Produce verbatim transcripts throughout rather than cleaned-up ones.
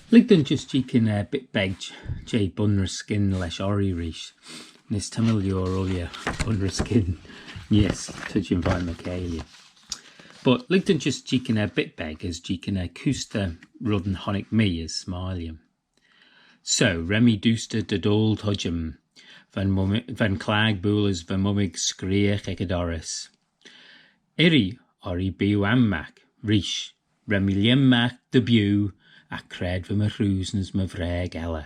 Lhig dooin just jeeaghyn er bit beg jeh Bunreeskin lesh Orry reesht. Nish ta my liooar ooilley Bunreeskin neesht, tuittym veih my cheilley. But lhig dooin just jeeaghyn er bit beg as jeeaghyn er kuse dy reddyn honnick mee as s'mie lhiam. So, ren mee doostey dy doaltattym, va'n mummig, va'n clag bwoalley as va mummig screeaghey ec y dorrys. Irree, Orry, bee oo anmagh, reesht, ren mee lheim magh dy bieau, agh c'raad va my hroosyn as my vraag elley?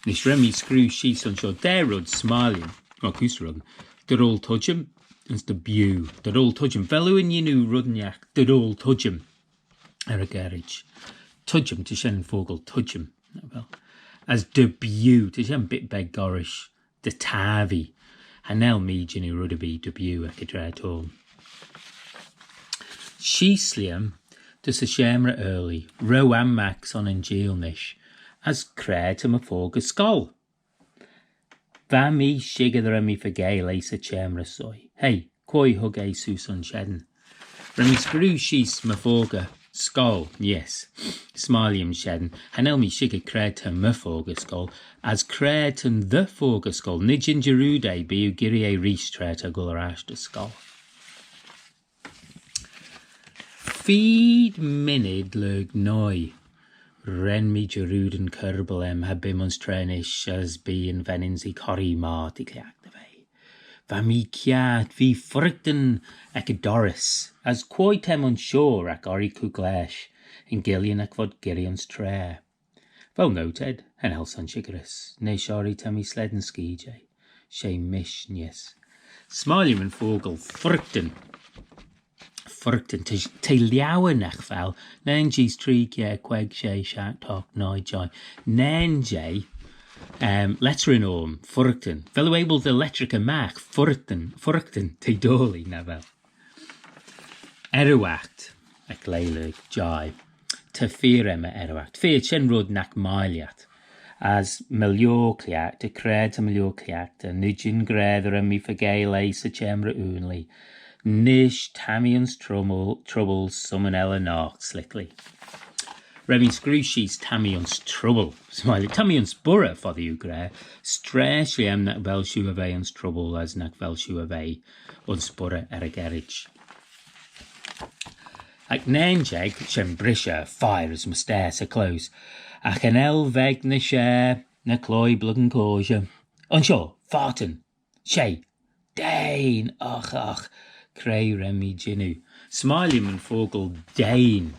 Nish ren mee screeu sheese ayns shoh daa red s'mie lhiam, well, kuse dy reddyn, dy doaltattym, as dy bieau, dy doaltattym. Vel oo er n'yannoo red ennagh dy doaltattym er y gerrid? Tuittym, ta shen fockle tuittym, nagh vel? As dy bieau, ta shen bit beg gollrish dy tappee. Cha nel mee jannoo red erbee dy bieau ec y traa t'ayn. Sheese lhiam dys y çhamyr aarlee, ro anmagh son yn jeeayl nish, as c'raad ta my phoagey scoill? Va mee shickyr dy ren mee faagail eh 'sy çhamyr soie. Hey, quoi hug eh seose ayns shen? Ren mee screeu sheese my phoagey scoill, yes. S'mie lhiam shen. Cha nel mee shickyr c'raad ta my phoagey scoill, as c'raad ta'n dty phoagey scoill. Ny jean jarrood eh, bee oo geearree eh reesht tra t'ou goll er ash dy scoill. Feed minnid lurg nuy, ren mee jarrood yn kirbyl aym cha bee'm ayns traa nish as bee yn ven-ynsee corree myr t'eh cliaghtey ve. Va mee kiart, v'ee fuirraghtyn ec y dorrys, as quoi t'aym ayns shoh agh Orry cooie lesh, yn gilley nagh vod girree ayns traa. Vel noted, cha nel son shickyr. Nish Orry, ta mee slane skee jeh. She mish neesht. S'mie lhiam yn fockle fuirraghtyn. Fuirraghtyn. T'eh, t'eh liauyr, nagh vel? Nane, jees, tree, kiare, queig, shey, shiaght, hoght, nuy, jeih. Nane jeh, um, lettyr yn oarm, fuirraghtyn. Vel oo abyl dy lettyraghey magh? Fuirraghtyn, fuirraghtyn. T'eh doillee, nagh vel? Earraght, ec lieh lurg jeih. Ta feoh aym er earraght. Feoh, shen red nagh mie lhiat. As my lioar cliaghtey, c'raad ta my lioar cliaghtey? Ny jean ghra dy ren mee faagail eh 'sy çhamyr aarlee. Nish ta mee ayns trubbyl, trubbyl son yn elley noght, s'liklee. Ren mee screeu sheese, ta mee ayns trubbyl. S'mie lhiam, ta mee ayns boirey, foddee oo gra. S'treisht lhiam nagh vel shiu er ve ayns trubbyl as nagh vel shiu er ve ayns boirey er y gerrid. Agh nane jeig, shen brishey, fire as my stair 'sy chloaie, agh cha nel veg ny share ny cloie bluggan coshey. Ayns shoh, fartan, shey, dane, och, och, cre ren mee jannoo? S'mie lhiam yn fockle dane.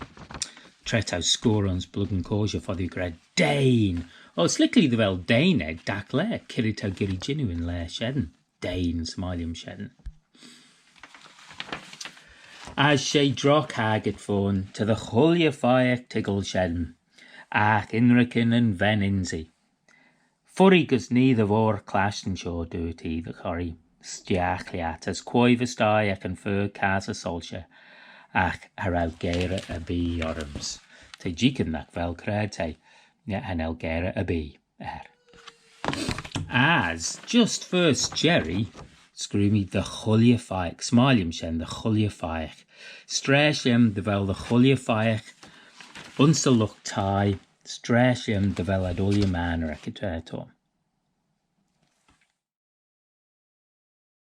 Tra t'ou scoirt ayns bluggan coshey, foddee oo gra dane. O, s'liklee dy vel dane ayd dagh laa, c'red t'ou geearree jannoo yn laa shen? Dane, s'mie lhiam shen. As she drogh chaggit fo'n, ta dy chooilley pheiagh toiggal shen, agh ynrican yn ven-ynsee. Fuirree gys nhee dy voir clashtyn shoh, dooyrt ee dy chorree, stiagh lhiat, as quoi va sthie ec yn fer cassey soilshey, agh cha row geyrey erbee orrym's. T'eh jeeaghyn nagh vel craid te, cha nel geyrey erbee er. As just fys jerree, screeu mee dy chooilley pheiagh, s'mie lhiam shen, dy chooilley pheiagh. S'treisht lhiam dy vel dy chooilley pheiagh ayns y lught-thie, s'treisht lhiam dy vel ad ooilley maynrey ec y traa t'ayn.